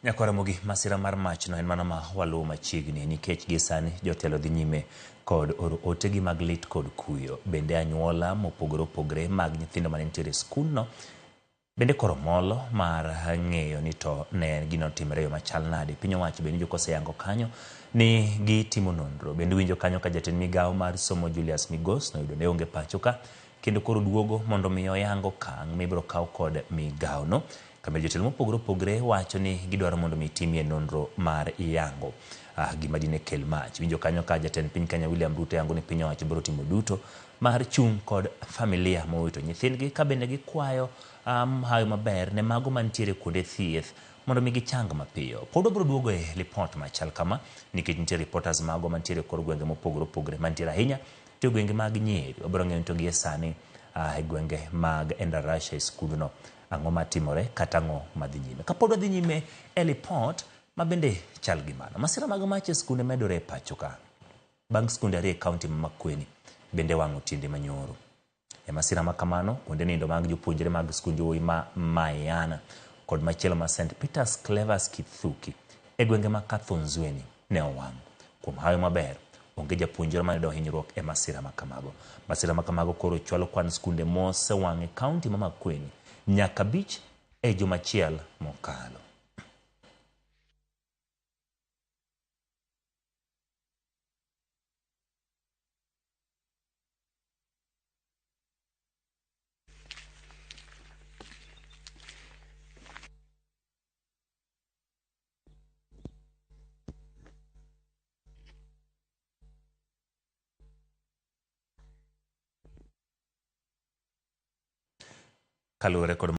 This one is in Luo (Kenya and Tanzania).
Nyakwar Ramogi, masira mar machno en mano ma waluwo machiegni nikech gie sani jotelo dhi nyime kod oro otegi mag lit kod kuyo. Bende anyuola mopogore opogore mag nyithindo mane nitiere e skundno bende koro molo mar ng'eyo ni to ne gino otimore e yo machal nade. Piny owacho bende winjo koseyango kanyo ni gitimo nonro. Bende winjo kanyo ka jatend migawo mar somo Julius Migos noyudo ne onge pacho ka kendo koro duogo mondo mi oyang okang' mibiro kaw kod migawono. Kambe jotelo mopogore opogore wacho ni gidwaro mondo mi timie nonro mar yango gima dine kel mach. Winjo kanyo ka jatend piny Kenya William Ruto yango ni piny owacho biro timo duto mar chung' kod familia mowito nyithindgi ka bende gikwayo hawi maber ne mago mantiere kuonde thieth mondo mi gichang mapiyo. Pod wabiro duogo e lipot machal kama nikech nitie reporters mago mantiere kor gwenge mopogore opogore mantiere ahinya to e gwenge mag Nyeri. Wabiro ng'eyo ni to gie sani e gwenge mag Endarasha e skundno ang'o matimore kata ang'o madhi nyime. Kapod wadhi nyime e lipot ma bende chal gi mano. Masira mag mach e skunde medore e pacho ka. Bang' skunde ariyo e kaunti ma Makueni bende wang'o tiende manyoro. E masira ma kamano, kuonde nindo mag jopuonjre mag skund yawuowi ma Mayana kod machielo ma St. Peter's Clevers Kithuki e gwenge ma Kathonzweni ne owang'. Kuom hawi maber, onge japuonjre mane oyudo hinyruok e masira ma kamago. Masira ma kamago koro chwalo kwan skunde mosewang' e kaunti ma Makueni nyaka abich e juma achiel mokalo. Kaluwore kod